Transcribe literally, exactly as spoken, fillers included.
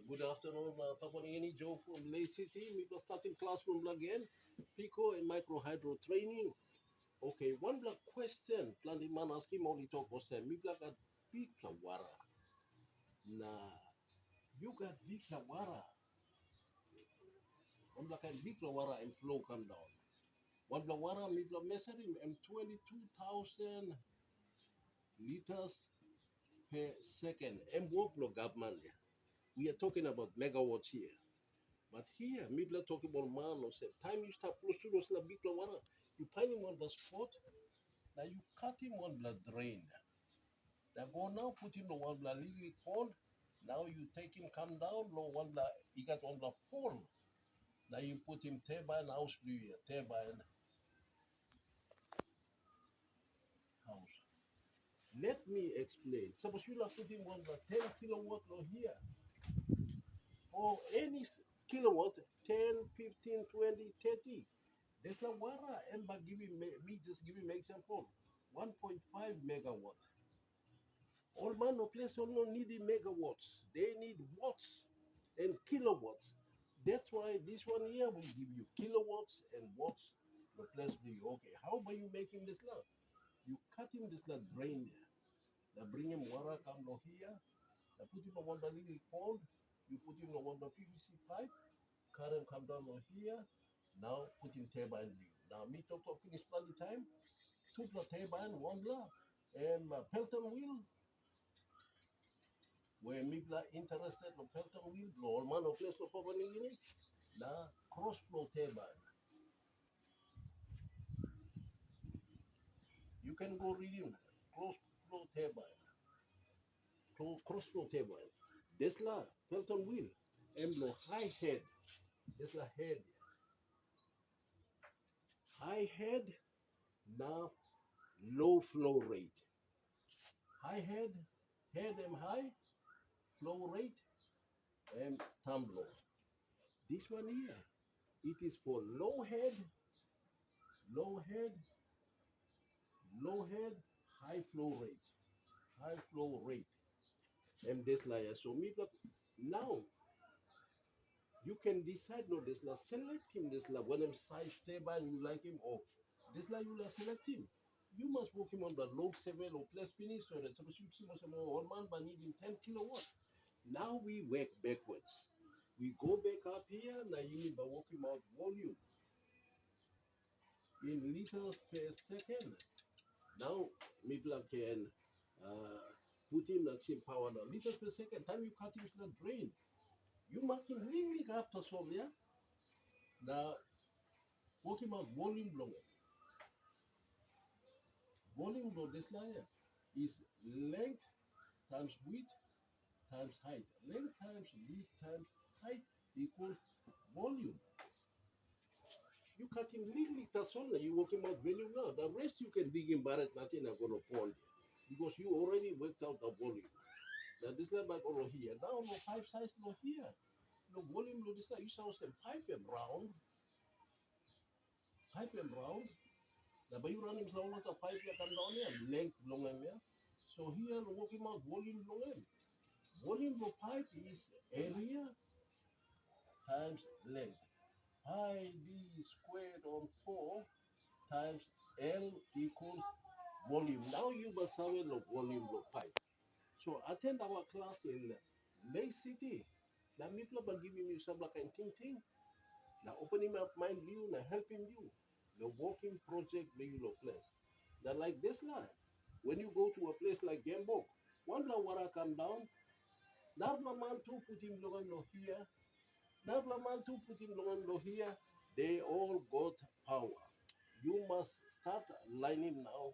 Good afternoon, uh, Papua New Guinea, Joe from Lei City. Mipela statim klas bilong gen, Pico and Micro Hydro Training. Okay, wanpela question planti man askim, ol i tok olsem, mipela gat bikpela wara. Na yu gat bikpela wara. Wanpela kain bikpela wara em flow kam daun. Wanpela wara mipela mesarim em twenty-two thousand liters per second. Em wok bilong gavman ya. We are talking about megawatts here. But here, mipela tokim ol man olsem, taim yu stap klostu long dispela bikpela wara, yu painim wanpela spot, na yu katim wanpela drain. Na go nau putim long wanpela liklik pond, nau yu tekim kam daun long wanpela, i gat wanpela pol, na yu putim tebain haus bilong yu ya, tebain haus. Let me explain. Sapos yu laik putim wanpela ten kilowatt long hia, o any s- kilowatt, ten, fifteen, twenty, thirty, dispela wara em bai givim, me- mi just givim example, one point five megawatt. Ol man long ples ol no nidim megawatts, they need watts and kilowatts. That's why this one here will give you kilowatts and watts long ples bilong yu. Okay, how bai yu mekim dispela? Yu katim dispela drain ya, na bringim wara kam long hia, na putim long wanpela liklik pond, yu putim long wanpela P V C pipe, karim kam daun long hia, nau putim tebain bilong yu. Nau mi toktok pinis planti taim, tupela tebain, wanpela em uh, Pelton wheel, we mipela interested long Pelton wheel bilong ol man long ples long Papua New Guinea, na cross flow tebain. You can go read him, cross flow tebain. Cro- Cross flow tebain. Dispela Pelton wheel, em long high head. Dispela head. High head, na low flow rate. High head, head em high, flow rate em tam low. This one here, it is for low head, low head, low head, high flow rate, high flow rate. Em dispela ya. So mipela nau you can decide no dispela, selectim dispela wanem size tebain yu laikim, o dispela yu laik selectim. Yu mas wokim on the low seven o ples pinis, so that sapos yu kisim olsem, o ol man bai nidim ten kilowatt. Now we work backwards. We go back up here, na yumi bai wokim out volume. In liters per second. Nau mipela ken uh, putim na kisim pawa na liters per second. Taim yu katim dispela drain, yu makim liklik hap tasol ya, na wokimaut volim bilong en. Volim bilong dispela ya is length times width times height. Length times width times height equals volume. Yu katim liklik tasol na yu wokimaut value nau. The rest yu ken digim baret nating na go long pond ya. Because yu already worked out the volume. Na dispela bai go long hia. Nau long five size long hia. Long volume long dispela yu save olsem pipe em round. Pipe em round. Na bai yu ranim dispela olgeta pipe ya kam daun ya, length bilong em ya. So hia long wokimaut volume bilong em. Volume bilong pipe is area times length. Pi d squared on four times L equals volume. Nau yu bai save long volume bilong pipe. So attend our class in Lei City. Na mipela bai givim yu sampela kain tingting, na openim up mind bilong yu na helpim yu long wokim project bilong yu long ples. Na like dispela, when you go to a place like Gembok, wanpela wara kam daun, narapela man tu putim long em long hia, narapela man tu putim long em long hia, they all got power. You must start lining now